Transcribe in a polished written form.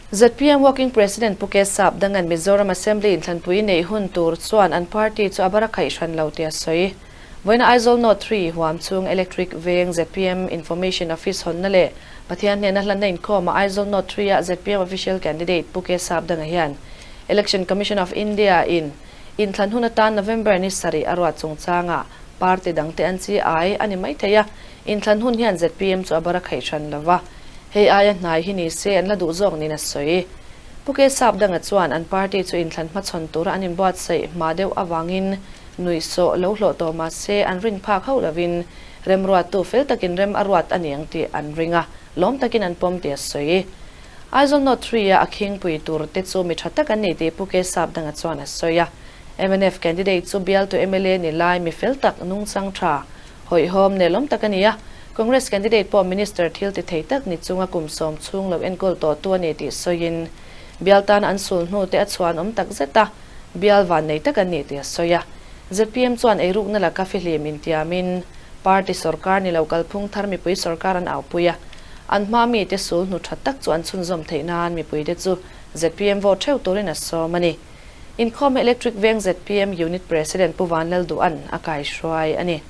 ZPM Working President Pu Ke Sap Dangan Mizoram Assembly inthlanpui neih hun tur chuan an party chu a bar a khaih hran lo tih a sawi. Vawiina Aizawl North 3 huam chung Electric Veng ZPM Information Office hawnna leh Pathian hnena hlanna inkhawmah Aizawl North 3 a ZPM Official Candidate Pu Ke Sap Danga hian Election Commission of India in inthlan hun atan November ni sarih a ruat chungchangah party dangte an chi ai a ni maithei a, inthlan hun hian ZPM chu a bar a khaih hran lo va. Hei aia hnai hi ni se an la duh zawk niin a sawi. Pu Ke Sap Danga chuan an party chu inthlan hmachhawn tura an inbuatsaih hma deuh avangin nuihsawh lo hlawh tawh mah se an rin phak hauh lovin remruattu fel takin rem a ruat a ni ang tih an ring a, lawm takin an pawm tih a sawi. Aizawl North 3 a a khingpui tur te chu mi tha tak an ni tih Pu Ke Sap Danga chuan a sawi a. Mnf candidate chu bialtu mla ni lai mi fel tak nungchang tha Hawihhawm nelawm tak a ni a, Congress candidate pawh Minister thil ti thei tak ni chunga kum sawm chhung lo enkawl tawhtu a ni tih sawiin, bial tan an sul hnu te a chhuan awm tak zet a, bial van nei tak an ni tih a sawi a. Zpm chuan eirukna laka fihlim intiamin party sawrkar ni lo kalphung thar mipui sawrkar an aupui a, an hma mite sul hnu tha tak chu an chhunzawm theih nan mipuite chu zpm vote theuh turin a sawm a ni. Inkhawm Electric Veng zpm Unit President Pu Vanlalduhan a kaihruai a ni.